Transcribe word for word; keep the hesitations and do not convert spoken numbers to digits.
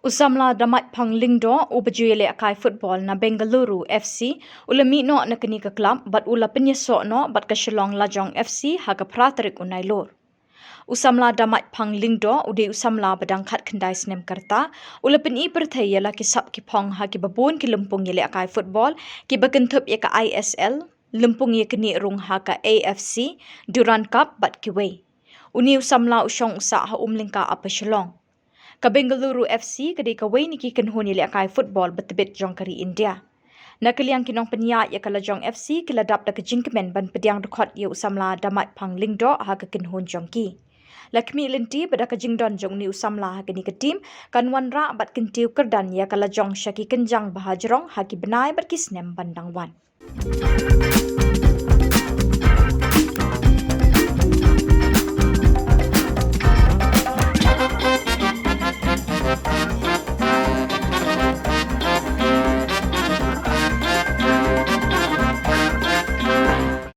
U samla Damaitphang Lyngdoh uba ju ïalehkai football na Bengaluru F C u la mih noh na kane ka club bad u la pynïasoh noh bad ka Shillong Lajong F C ha ka phra tarik u Nailur. U samla Damaitphang Lyngdoh u dei u samla ba dang khatkhyndai snem ka rta, u la pyni pyrthei ïa la ki sap ki phong ha kiba bun ki lympung ïalehkai football kiba kynthup ïa ka I S L, lympung ïaknieh rung ha ka A F C, Durand Cup bad kiwei. Une u samla u shong u sah ha Umlyngka, Upper Shillong. Ka Bengaluru F C ka dei kawei na ki kynhun ïalehkai football ba tbit jong ka ri India. Na ka liang ki nongpynïaid ïa ka Lajong F C ki la dap da ka jingkmen ban pdiang dkhot ïa u samla Damaitphang Lyngdoh ha ka kynhun jong ki. La khmih lynti ba da ka jingdon jong une u samla ha kane ka team kan wanrah bad kyntiew kyrdan ïa ka Lajong sha ki kynjang ba hajrong ha ki bnai bad ki snem ban dang wan.